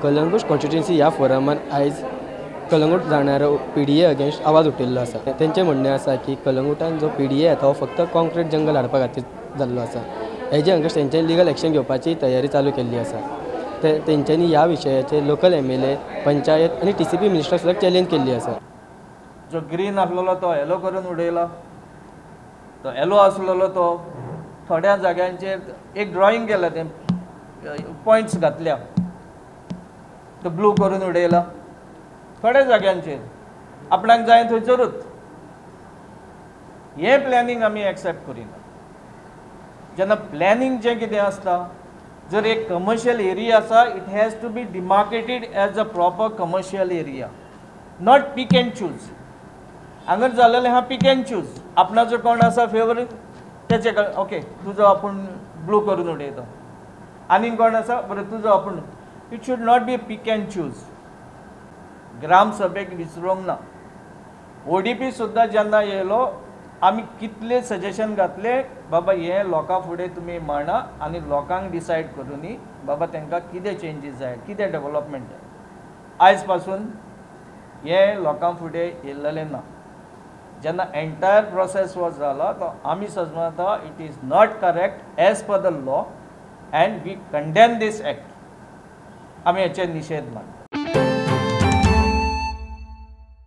Calangute constituency ह्या फोरमान आयज कलंगूट जाणारो पीडीए अगेन्स्ट आवाज उठयल्लो आसा. तेंचें म्हणणें आसा की कलंगूटान जो पीडीए येता हो फक्त कॉन्क्रीट जंगल हाडपा खातीर जाल्लो आसा. हेजे अगेन्स्ट तेंच्यांनी लिगल एक्शन घेवपाची तयारी चालू केल्ली आसा. ते तेंच्यांनी ह्या विशयाचेर लोकल एमएलए, पंचायत आनी टीसीपी मिनिस्टर सुद्दां चॅलेंज केल्ली आसा. जो ग्रीन आसलेलो तो येलो करून उडयला, तो येलो आसलेलो तो थोड्या जाग्यांचेर एक ड्रॉइंग केलां, तें पॉयंट्स घातल्या, तो ब्लू करून उडयला थोड्या जाग्यांचेर, आपणाक जाय थंयसरूच. हें प्लॅनिंग आमी एक्सेप्ट करिना. जेन्ना प्लॅनिंग जें कितें आसता, जर एक कमर्शियल एरिया आसा, it has to be demarcated as a proper commercial area, not pick and choose. हांगर जालेलें आहा पीक एंड चूज, आपणाचो कोण आसा फेवरेट तेचे ओके तुजो आपूण ब्लू करून उडयता, आनीक कोण आसा बरें तुजो आपूण. It should not be pick and choose. ग्राम सभेक विसरूंक ना. ओडीपी सुद्दां जेन्ना येयलो आमी कितले सजेशन घातले, बाबा हें लोकां फुडें तुमी मांडा आनी लोकांक डिसायड करुनी बाबा तांकां कितें चेंजीस जाय, कितें डेवलपमेंट जाय. आयज पासून हें लोकां फुडें येयलेलें ना. जेन्ना एंटायर प्रोसेस हो जाला तो आमी समजता it is not correct as per the law and we condemn this act. आमी हेचेर निशेध मांडटा.